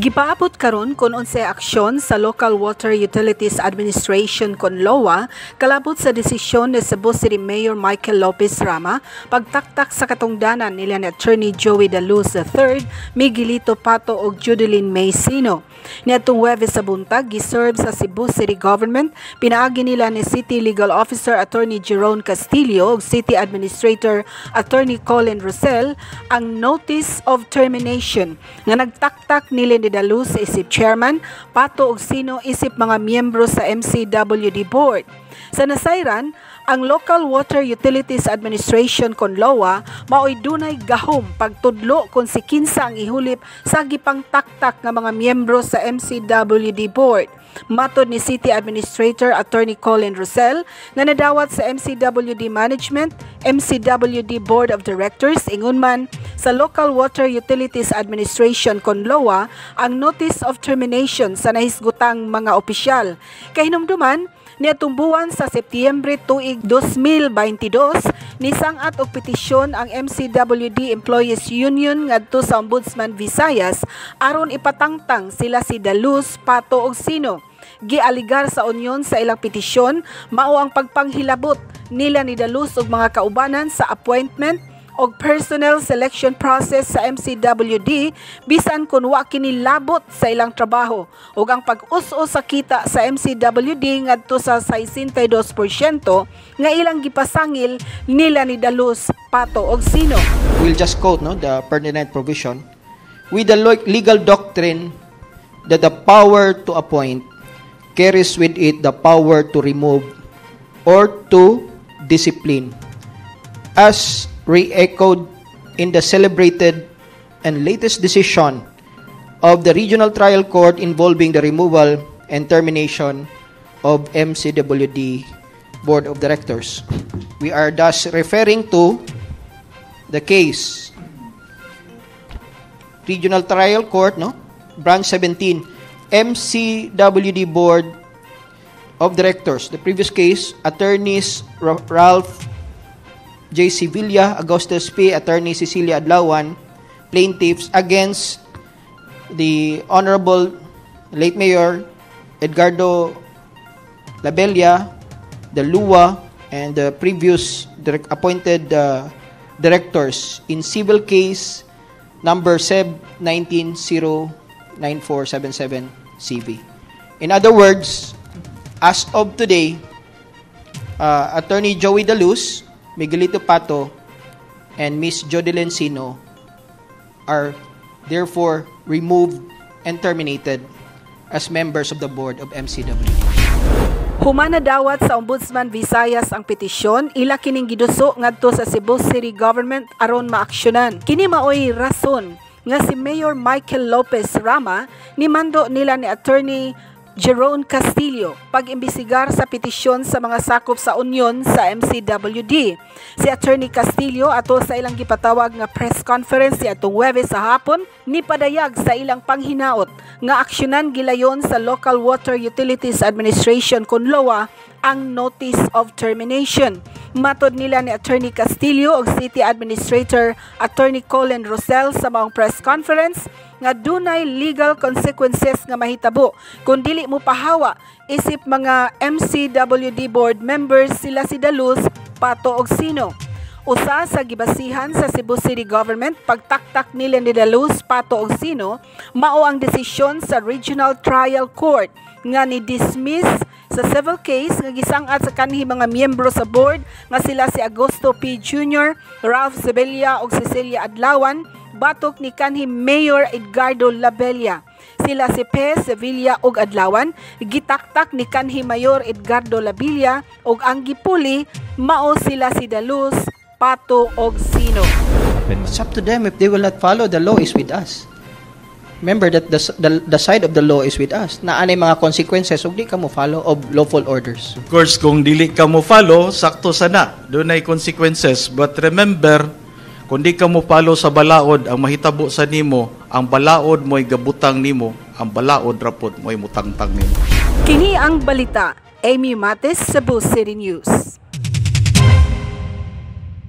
Gipaabot karon kon unsay aksyon sa Local Water Utilities Administration kon LOA kalabot sa desisyon ni Cebu City Mayor Michael Lopez Rama pagtaktak sa katungdanan nila ni Attorney Joey Daluz III, Miguelito Pato ug Judeline May Sino. Niadtong Huwebes sa buntag, giserve sa Cebu City Government pinaagi nila ni City Legal Officer Attorney Jerome Castillo ug City Administrator Attorney Colin Rosell ang Notice of Termination nga nagtaktak nila ni Daluz isip chairman, Pato ug Sino isip mga miyembro sa MCWD board. Sa nasayran, ang Local Water Utilities Administration kon LOA maoy dunay gahom pagtudlo kung si kinsa ang ihulip sa gipangtaktak nga mga miyembro sa MCWD board. Matod ni City Administrator Attorney Colin Rosell nga nadawat sa MCWD Management, MCWD Board of Directors, ingon man sa Local Water Utilities Administration kon LOA ang notice of termination sa nahisgutang mga opisyal. Kahinumduman, niadtong buwan sa Setyembre tuig 2022, nisang-at og petisyon ang MCWD Employees Union ngadto sa Ombudsman Visayas aron ipatangtang sila si Daluz, Pato ug Sino. Gialigar sa union sa ilang petisyon mao ang pagpanghilabot nila ni Daluz ug mga kaubanan sa appointment og personnel selection process sa MCWD bisan kun wa kini labot sa ilang trabaho ug ang pag-us-us sa kita sa MCWD ngadto sa 62% nga ilang gipasangil nila ni Daluz, Pato ug Sino. We'll just quote, no, the pertinent provision with the legal doctrine that the power to appoint carries with it the power to remove or to discipline, as re-echoed in the celebrated and latest decision of the Regional Trial Court involving the removal and termination of MCWD Board of Directors. We are thus referring to the case Regional Trial Court, no? Branch 17, MCWD Board of Directors. The previous case, attorneys Ralph J. Sevilla, Augustus P., Attorney Cecilia Adlawan, plaintiffs against the Honorable late Mayor Edgardo Labella, the LUA, and the previous appointed directors in civil case number SEB 199477 CV. In other words, as of today, Attorney Joey Daluz, Miguelito Pato, and Miss Jodelyn Sino are therefore removed and terminated as members of the board of MCW. Human nadawat sa Ombudsman Visayas ang petisyon, ila kining giduso ngadto sa Cebu City Government aron maaksyonan. Kini maoy rason nga si Mayor Michael Lopez Rama ni mando nila ni Attorney Jerome Castillo pag-imbestigar sa petisyon sa mga sakop sa union sa MCWD. Si Attorney Castillo, ato sa ilang gipatawag nga press conference atong Huwebes sa hapon, ni padayag sa ilang panghinaot nga aksyonan gilayon sa Local Water Utilities Administration kon LOA ang notice of termination. Matod nila ni Attorney Castillo ug City Administrator Attorney Colin Rosell sa maong press conference nga dunay legal consequences nga mahitabo kung dili mo pahawa isip mga MCWD board members sila si Daluz, Pato ug Sino. Usa sa gibasihan sa Cebu City Government pagtaktak nila ni Daluz, Pato ug Sino mao ang desisyon sa Regional Trial Court nga ni dismiss sa civil case nga gisang-at sa kanhi mga miyembro sa board nga sila si Augusto P. Jr., Ralph Sevilla ug Cecilia Adlawan batok ni kanhi Mayor Edgardo Labella. Sila si Pe, Sevilla ug Adlawan gitaktak ni kanhi Mayor Edgardo Labella ug ang gipuli mao sila si Daluz, Pato ug Sino. It's up to them if they will not follow. The law is with us. Remember that the side of the law is with us. Naa nay mga consequences ug di ka mo follow of lawful orders. Of course, kung dili ka mo follow, sakto sana. Dunay consequences. But remember, kung di ka mo follow sa balaod, ang mahitabo sa nimo, ang balaod mo'y gabutang nimo, ang balaod rapod mo'y mutangtang nimo. Kini ang balita. Amy Mates, Cebu City News.